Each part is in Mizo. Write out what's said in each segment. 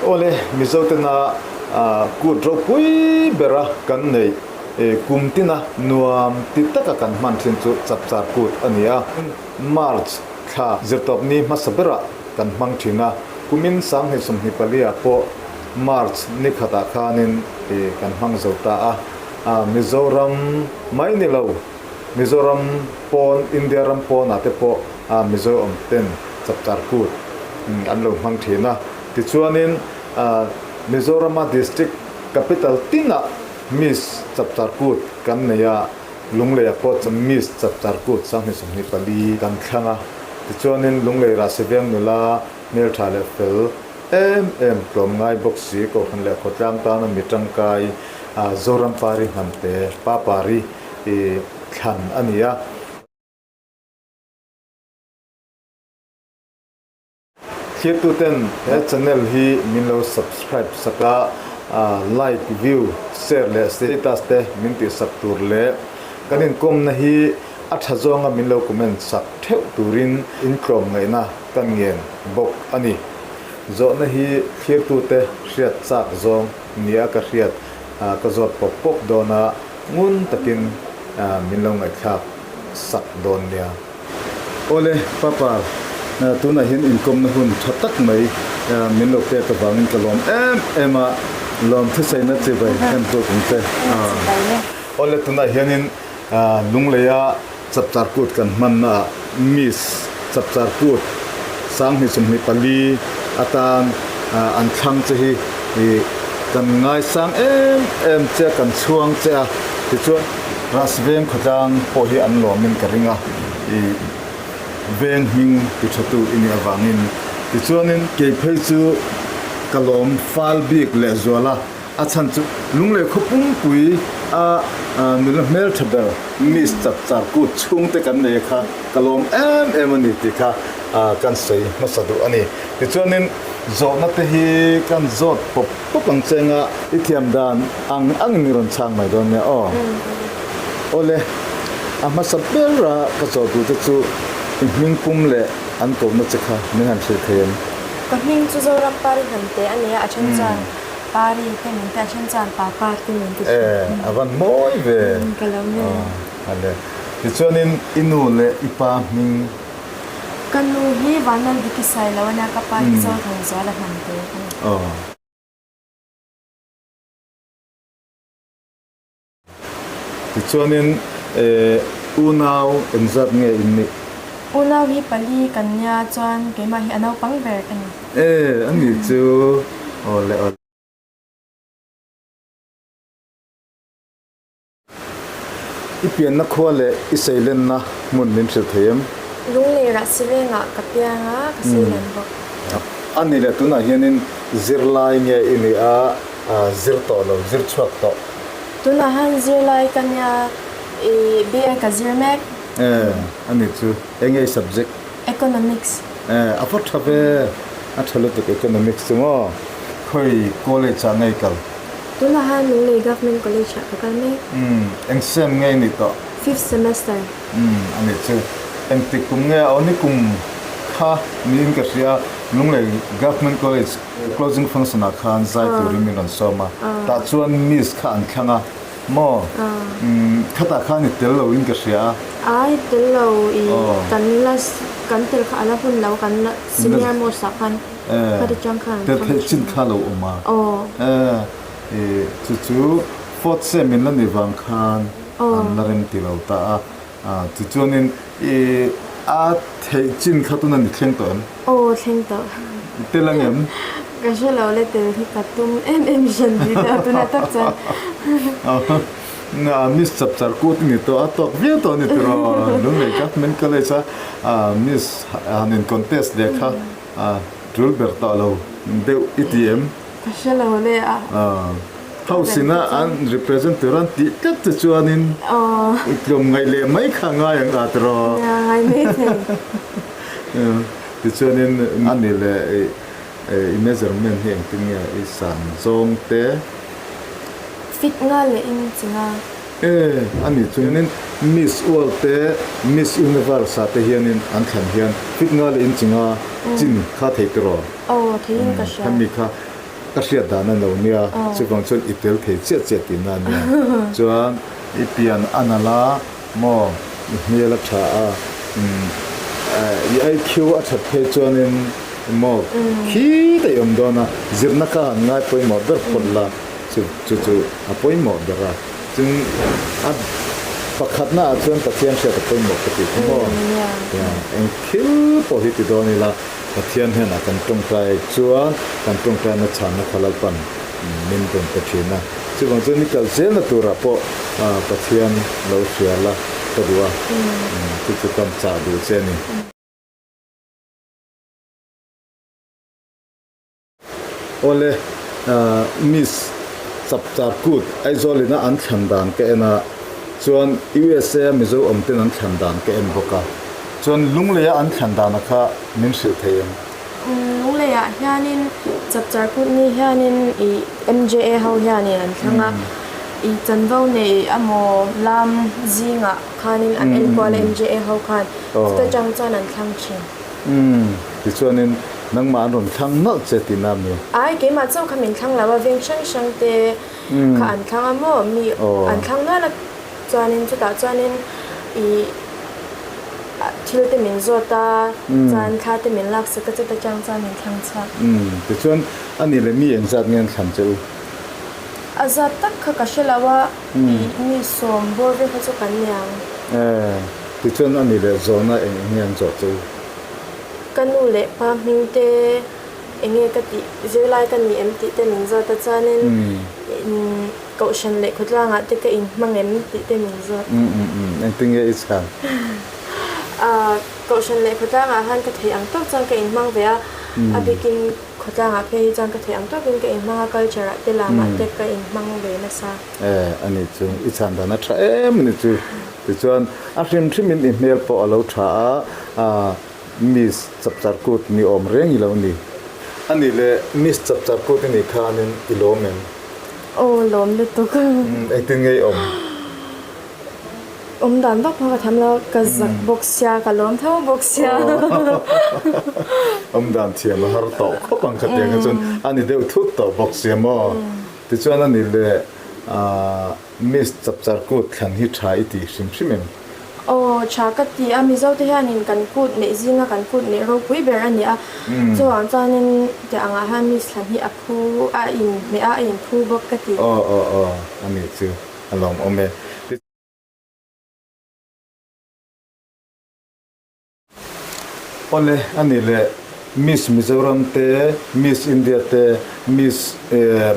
Awle, Mizo tena kut ropui bera kan neih kum tina nuam ti taka kan hman thin chu Chapchar Kut a ni a. March thla zirtawpni hmasa berah kan hmang thin a, kumin 2024 ah pawh March ni khatah khanin kan hmang zo ta a. Mizoram mai ni lo, Mizoram pawn, India ram pawnah te pawh Mizo awm ten Chapchar Kut an lo hmang thin a. Tichuanin Mizorama District Capital tinah Miss Chapchar Kut kan nei a, Lungleia pawh chu Miss Chapchar Kut 2024 kan thlang a. Tichuanin Lunglei Rahsiveng nula hmeltha leh fel em em tlawmngai bawk si Kohhran leh Khawtlang tana mi tangkai Zoram Pari Hnamte Pa Pari thlan a ni a. Thirtuten he channel hi min lo subscribe sak a, like, view, share leh status te min tih sak tur leh kan inkawmna hi a tha zawnga min lo comment sak theuh turin intlawm ngaihna kan ngen bawk a ni. Zawhna hi thlirtute hriat chak zawng nia ka hriat ka zawt pawp pawp dawn a, ngun takin min lo ngaihthlak sak dawn nia. Awle, Papa, tunah hian inkawmna hun tha tak mai min lo pek avangin ka lawm em em a, lawm thusaina chibai hnem puk ang che. Awle, tunah hianin Lungleia Chapchar Kut kan hmannaah Miss Chapchar Kut 2024 atan an thlang che hi kan ngaisang em em che a, kan chhuang che a, tichuan Rasveng khawtlang pawh hi an lawmin ka ring a, i veng hming ti thatu i nih avangin. Tichuanin kei phei chu ka lawm fal bik lehzual a, a chhan chu Lunglei khaw pumpui a nula hmeltha ber Miss Chapchar Kut chhungte kan nei kha ka lawm em em a ni tih kha kan sawi hmasa duh a ni. Tichuanin zawhna te hi kan zawt pawp pawp ang che anga i thiam dan ang angin i rawn chhang mai dawn nia aw. Awle, a hmasa ber a ka zawh duh te chu i hming pum leh an kohna che kha min han hrilh thei em? Ka hming chu Zoram Pari Hnamte a ni a, a then chuan Pari te min ti a, a then chuan Papa te min ti thin. E, a van mawi ve. Ka lo nge. Awle, tichuanin i nu leh i pa hming Ka nu hi Vanlal Diki Sailo a nia, ka pa hi Zothangzuala Hnamte a ni. Aw. Tichuanin unau engzat nge in nih? Unau hi pali kan nia, chuan keimah hi a naupang ber ka ni. E, a ni chu. Aw le aw. I pianna khua leh i seilenna hmun min hrilh thei em? Lunglei Rahsivengah ka piang a, ka seilen bawk. A ni leh tunah hianin zirlai nge i nih a, zir tawh lo, zir chhuak tawh? Tunah hian zirlai ka nia, i BA ka zir mek. E, a ni chu. Eng nge i subject? Economics. E, a va tha ve, a tha lutuk Economics chu maw? Khawi college ah nge i kal? Tunah hian Lunglei Government College ah ka kal mek. Umm, eng sem nge i nih tawh? Fifth semester. Umm, a nih chu. Engtik kum nge a aw ni kum kha niin ka hria, Lunglei Government College closing function ah khan zai turin min rawn sawm a, tah chuan Miss kha an thlang a maw? Umm, khatah khan i tel lo in ka hria a. Ai, tel lo i kan la, kan tel kha a la hun lo, kan la senior most ah khan. Tel theih chin kha lo awm a. E, chu chu fourth sem in la ni vang khan an la rem ti lo ta a. Tichuanin i a theih chin kha tuna ni thleng tawh em? Aw, thleng tawh. I tel ang em? Ka hre lo le, tel hi ka tum em em hran rih deuh tuna tak chuan. Miss Chapchar kut i ni tawh a, tawk viau tawh a ni tiraw? Lunglei Government College a Miss han in contest leh kha. A tul ber tawh lo deuh i ti em? Ka hre lo le a. House ina an represent tur an tih tlat che chuanin i tlawm ngaih leh mai kha ngai ang a tiraw? Nia ngai mai thei. Tichuanin a ni leh i measurement hi engtin nge i san zawng te? Fit nga leh inch nga. E, a ni chuanin Miss World te Miss Universe ah te hianin an thlan hian fit nga leh inchi nga chin kha thei tiraw? Aw, theiin ka hria. Hemi kha Ka hriat dan a lo nia, chuvang chuan i tel thei chiah chiah tihna a nia. Chuan i pian a nalh a maw, i hmel a tha a, i IQ a that phei chuanin maw khi daih awm dawn a, zirna kha han ngai pawimawh ber phawt la, chu chu chu a pawimawh ber a. Tin, a pakhatna ah chuan Pathian hriat a pawimawh ka tih kha maw? Eng thil pawh hi ti dawn ila. Pathian hnenah kan tawngtai chuan kan tawngtaina chhanna kha Lalpan min rawn pe thin a. Chuvang chuan ni kal zelna turah pawh Pathian lo hria la ka duh a, chu chu ka chah duh che a ni. Awle, Miss Chapchar Kut Aizawl ina an thlan dan ka en a, chuan USA a Mizo awm ten an thlan dan ka en bawk a. Chuan Lungleia an thlan dana kha min hrilh thei em? Lungleiah hianin Chapchar Kut ni hianin ih MJA ho hianin an thlang a, ih chanvo nei amaw lam zingah khanin an enkual a MJA ho khan, chuta tang chuan an thlang thin. Umm, tichuanin nangmah an rawn thlang nalh che tihna a mi? Ai, keimah chauh kha min thlang lo a, veng hrang hrang te kha an thlang a maw? Mi an thlang nual a, chuanin chutah chuanin ih thil te min zawt a, chuan thla te min laksak a, chuta tang chuan min thlang chhuak. Umm, tichuan a nih leh mi engzat nge an thlan che u? A zat tak kha ka hre lo a, ih mi sawm bawr vel kha chu kan ni ang. Eh. Tichuan a ni leh zawhna eng eng nge an zawh chu? Ka nu leh pa hming te eng nge ka tih zirlai ka ni em tih te min zawt a chuanin kohhran leh khawtlangah te ka inhmang em tih te min zawt. Engtin nge i chhan? Kohhran leh khawtlangah han ka theih ang tawk chuan ka inhmang ve a, a bikin khawtlangah phei hi chuan ka theih ang tawkin ka inhmang a, culture ah te lamah te ka inhmang ve nasa. Eh, a ni chu i chhan dan a tha em a ni chu. Tichuan, a hrim hrimin i hmel pawh a lo tha a, Miss Chapchar Kut ni awm reng i lo ni. A nih leh Miss Chapchar Kut i nih khanin i lawm em? Aw, lawm lutuk. Engtin nge i awm? Awm dan vak pawh ka tham lo, ka zak bawk sia, ka lawm tho bawk sia. Awm dan thiam a har tawh khawp ang khatiang kha chuan a ni deuh thut tawh bawk sia maw? Tichuan a nih leh Miss Chapchar Kut thlan hi tha i ti hrim hrim em? Aw, tha ka ti a, Mizo te hianin kan kut neih zinga kan kut neih ropui ber a ni a, chuvang chuanin tih angah hian Miss thlan hi a phu a inhmeh a, a inphu bawk ka ti. Aw aw aw, a ni chu a lawmawm e. Awle, a ni leh Miss Mizoram te, Miss India te, Miss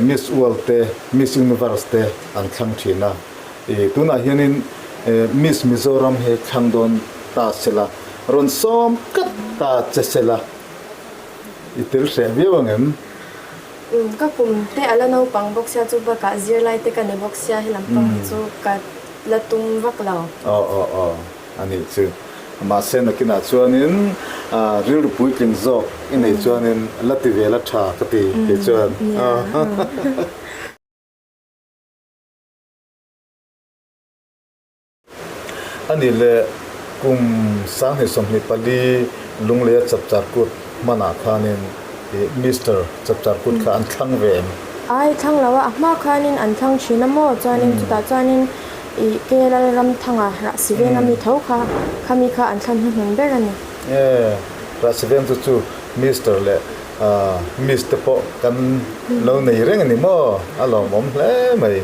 Miss World te, Miss Universe te an thlang thin a. I tunah hianin Miss Mizoram hi thlang dawn ta sela, rawn sawm tlat ta che sela, i tel hreh viau ang em? Ka kum te a la naupang bawk sia chu bakah zirlai te ka ni bawk sia he lampang hi chu ka la tum vak lo. Aw aw aw. A nih chu. Mahse nakinah chuanin rilru puitling zawk i neih chuanin la ti ve la tha ka ti kei chuan. A nih leh kum 2024 Lungleia Chapchar Kut hmanah khanin Mister Chapchar Kut kha an thlang ve em? Ai thlang lo a, a hma khanin an thlang thin a maw? Chuanin chutah chuanin Ih, ke Lalramthanga Rahsiveng a mi tho kha, khami kha an thlan hnuhnun ber a ni. E, Rahsiveng chu chu Mister leh Miss te pawh kan lo nei reng a ni maw? A lawmawm hle mai.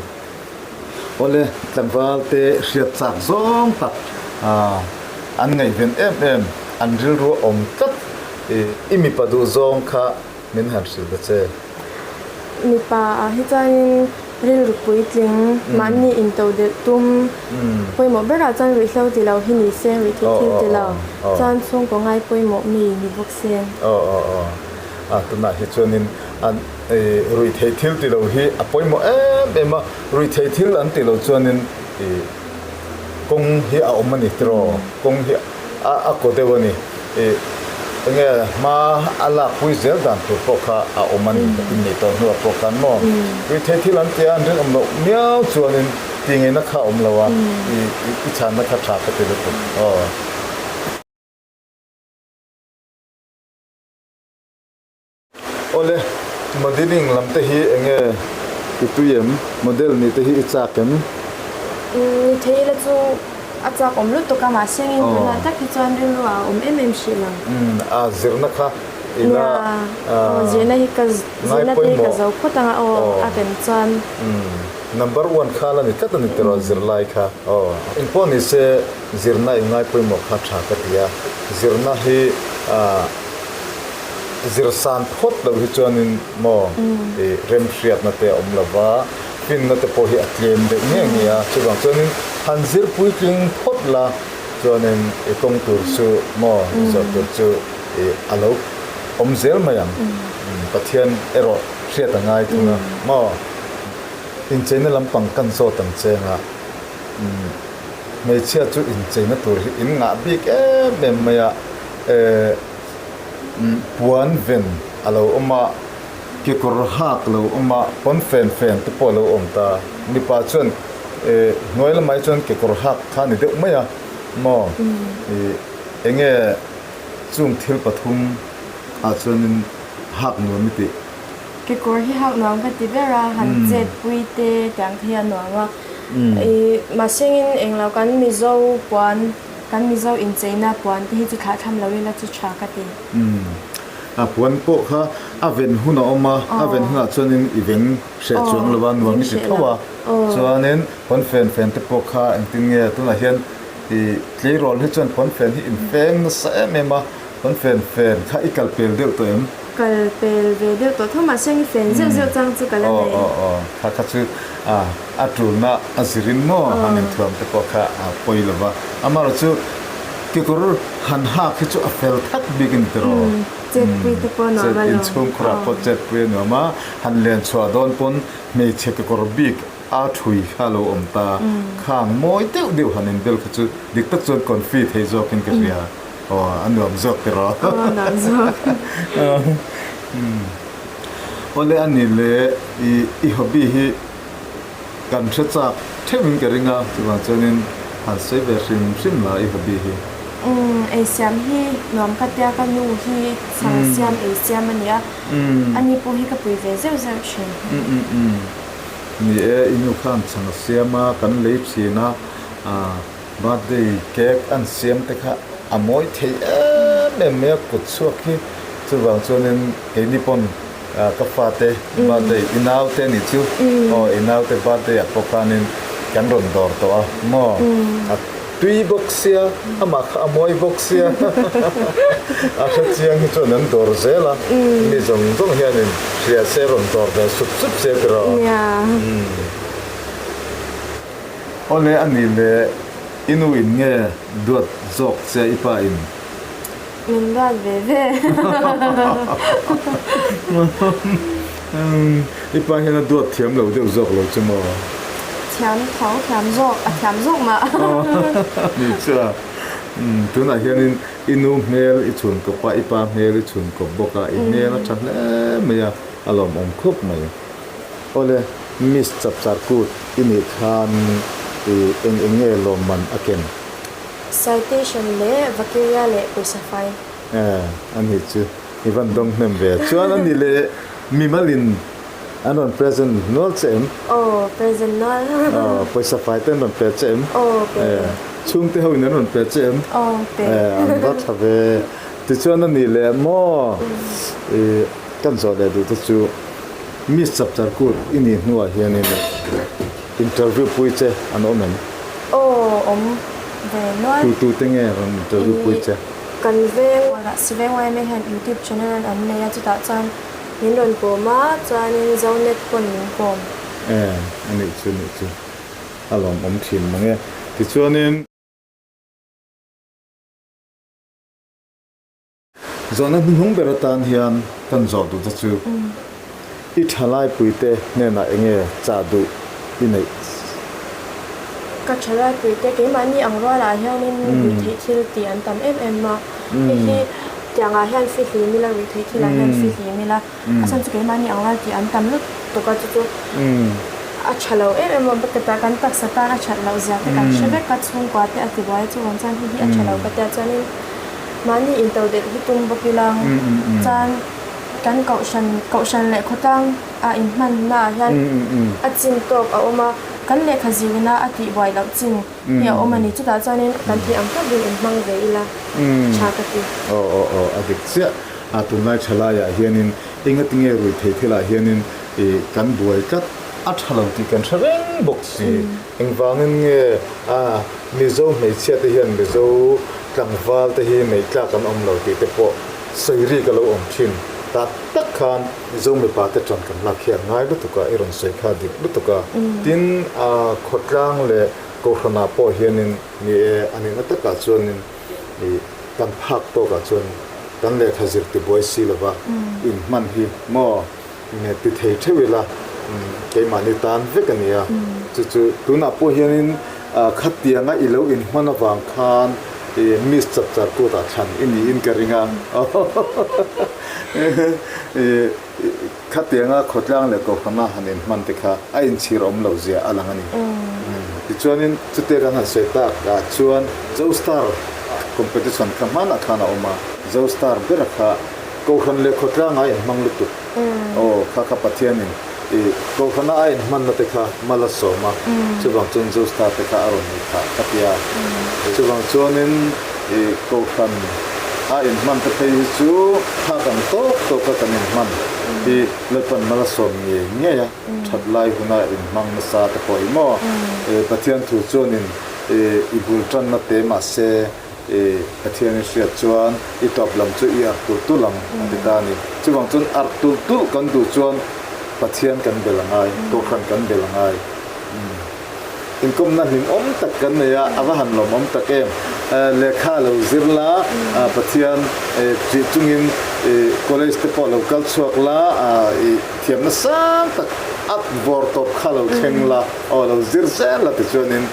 Awle, tlangval te hriat chak zawng tak an ngaihven em em, an rilru a awm tlat. I mipa duh zawng kha Min han hrilh ta che. Mipa ah hi chuanin rilru puitling, mahni into delh tum, pawimawh berah chuan ruihhlo ti lo hi ni se, ruihtheih thil ti lo, chuan chhungkaw ngai pawimawh mi ni bawk se. Aw aw aw. A tunah hi chuanin an ruihtheih thil ti lo hi a pawimawh em em a, ruihtheih thil an ti lo chuanin kawng hi a awm a ni tiraw, kawng hi a kaw deuh a ni. Ih, enge hma a lakpui zel dan tur pawh kha a awm a ni inneih tawh hnuah pawh khan maw? Ruihtheih thil an tia an rinawm loh miau chuanin tih ngeina kha a awm lo a, ih, i chhanna kha tha ka ti lutuk aw. Awle, Modeling lam te hi enge i tui em? Model nih te hi i chak em? Ni thei ila chu a chak awm lutuk a, mahse engin tunah tak hi chuan rilru ah a awm em em hrih lo. A zirna kha i la Zirna hi ka zirna te hi ka zo phawt ang a aw a rem chuan. Number one kha la ni tlat a ni tiraw zirlai kha aw. Engpawh ni se zirna i ngai pawimawh kha tha ka ti a, zirna hi zir san phawt loh hi chuanin maw i remhriatna te a awm lo va, finna te pawh hi a tlem deuh nge nge a, chuvang chuanin han zir puitling phawt la chuanin i kawng tur chu maw i zawh tur chu i a lo awm zel mai ang. Pathian erawh hriat a ngai thung a maw. Incheina lampang kan zawt ang cheng a, hmeichhia chu incheina tur hi in ngah bik em em mai a, puan ven a lo awm a, kekawr hak a lo awm a, pawn fen fen te pawh a lo awm ta. Mipa chuan hnuai lamah hi chuan kekawr hak kha a ni deuh mai a maw? Eng nge chung thil pathum ah chuanin hak nuam i tih? Kekawr hi hak nuam ka ti ber a, han chet pui te tiang te hi a nuam a. Mahsengin englo kan Mizo puan Kan Mizo incheina puan te hi chu thlah tham lo ila chu tha ka ti. Umm. A puan pawh kha a ven hun a awm a, a ven hunah chuanin i veng hreh chuang lo a, nuam i ti tho a. Chuanin pawn fen fen te pawh kha engtin nge tunah hian i tleirawl hi chuan pawn fen hi infeng nasa em em a, pawn fen fen kha i kal pel deuh tawh em? Kal pel ve deuh tawh tho mahse i fen zeuh zeuh chang chu ka la nei. Aw aw aw, kha kha chu a tulna a zirin maw han inthuam te pawh kha a pawi lo va, amaherawh chu kekawr han hak hi chu a fel thak bik a ni tiraw? Chetpui te pawh a nuam alawm. Inchhungkhurah pawh chetpui a nuam a, han len chhuah dawn pawn hmeichhe kekawr bik a thui kha a lo awm ta, khang mawi deuh deuh han inbel kha chu dik tak chuan confi thei zawkin ka hria. Aw a nuam zawk tiraw? Aw a nuam zawk. Awle a ni le i i hobby hi kan hre chak theuhin ka ring a, chuvang chuanin han sawi ve hrim hrim la i hobby hi. Umm ei siam hi nuam ka tia ka nu hi chhang siam ei siam a nia, ani pawh hi ka pui ve zeuh zeuh thin. Umm umm umm ni e i nu khan chhang a siam a kan lei thin a, Birthday cake an siam te kha a mawi thei em em mai a kut chhuak hi chuvang chuanin keini pawn ka fate birthday i naute a nih chu aw i naute birthday ah pawh khanin kan rawn dawr tawh a maw a tui bawk sia amah kha a mawi bawk sia a hre chiang hi chuan an dawr zel a mi zawng zawng hianin hria se rawn dawr ve sup sup se tiraw. Awle a ni le, i nu in nge duat zawk che i pa in? Min duat ve ve. I pa hian a duat thiam lo deuh zawk lo chu maw? Thiam tho, thiam zawk, a thiam zawk mah. Ni chu a, tunah hianin i nu hmel i chhun kawp a, i pa hmel i chhun kawp bawk a, i hmel a tha hle mai a, a lawmawm khawp mai. Awle, Miss Chapchar Kut i nih khan i eng eng nge lawmman a ken? Citation leh Vakiria leh pawisa fai. E, a nih chu i van dawng hnem ve. Chuan a nih leh mimalin an rawn present nual che em? Aw, present nual. Aw, pawisa fai te an rawn pe che em? Aw, pe. E, chhungte ho in an rawn pe che em? Aw, pe. E, an va tha ve. Tichuan a nih leh maw i kan zawh leh duh te chu. Miss Chapchar Kut i nih hnuah hianin interview pui che an awm em? Aw, awm ve nual. Tu tu te nge rawn interview pui che? Kan veng Siveng yma hian YouTube channel an nei a, chutah chuan min rawn kawm a, chuanin Zonet pawn min kawm. E, a nih chu, nih chu. A lawmawm thin mang e. Tichuanin. Zawhna hnuhnung ber atan hian kan zawh duh te chu i thalaipuite hnenah eng nge chah duh i neih? Ka thalaipuite keimahni ang rualah hianin ruihtheih thil tih an tam em em a, hei hi tiangah hian fihlim ila ruihtheih thilah hian fihlim ila a chhan chu keimahni ang rual tih an tam lutuk a chu chu a tha lo em em a baketah kan taksa tan a that loh zia te kan hre vek a chhungkua te a tibuai a chuvang chuan hei hi a tha lo ka tia chuanin. Mahni intodelh hi tum bawk ila chuan Kan kohhran kohhran leh khawtlang a inhmanna ah hian a chin tawk a awm a, kan lehkha zirna a tihbuai loh chin hi a awm a ni. Chutah chuanin kan theih ang tawkin inhmang ve ila tha ka ti. Aw aw aw a dik chiah. A tunlai thalaiah hianin engatinge ruithei thilah hianin kan buai tlat a tha lo tih kan hre reng bawk si. Engvangin nge a Mizo hmeichhia te hian Mizo tlangval te hi nei tlak an awm lo tih te pawh sawi rik a lo awm thin. Tak tak khan Mizo mipa te tan kan lak hian ngai lutuk a, i rawn sawi kha dik lutuk a. Tin, a khawtlang leh Kohhranah pawh hianin ni e, a nihna takah chuanin i kan phak tawkah chuan kan lehkha zir tibuai si lova inhman hi maw ti thei theuh ila keimahni tan vek a ni a. Chu chu tunah pawh hianin khatianga i lo inhman avang khan i Miss Chapchar kutah thlan i niin ka ring a. Khatianga khawtlang leh kohhrana han inhman te kha a inchhir awm loh zia a lang a ni. Tichuanin chutia kan han sawi tak ah chuan Zo Star competition kha hmanah khan a awm a, Zo Star bera kha kohhran leh khawtlanga a inhmang lutuk. Aw, kha kha Pathianin i kohhrana a inhmanna te kha mal a sawm a, chuvang chuan Zo Star te kha a rawn nei phah ka ti a. Chuvang chuanin i kohhran a inhman te phei hi chu phak ang tawk tawka kan inhman hi Lalpan mal a sawm ngei ngei a, that lai huna inhmang nasa te pawh hi maw? Pathian thu chuanin i bul tanna te mahse Pathian i hriat chuan i tawp lam chu i arh tulh tulh ang a ti ta a ni. Chuvang chuan arh tulh tulh kan duh chuan Pathian kan bel a ngai, Kohhran kan bel a ngai. Inkawmna hlimawm tak kan nei a, a va han lawmawm tak em. Lehkha lo zir la, Pathian ṭih chungin college te pawh lo kal chhuak la, i thiamna sang tak a vawr tawp kha lo thleng la, aw lo zir zel la tichuanin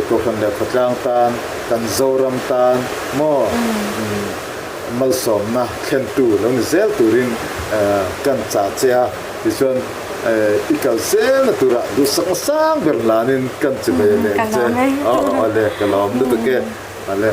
Kohhran leh khawtlang tan, kan Zoram tan maw malsawmna thlentu lo ni zel turin kan chah che a, tichuan i kal zelna turah duhsak sang ber hlanin kan chi ve leh ang che. Aw awle ka lawm lutuk e. Awle.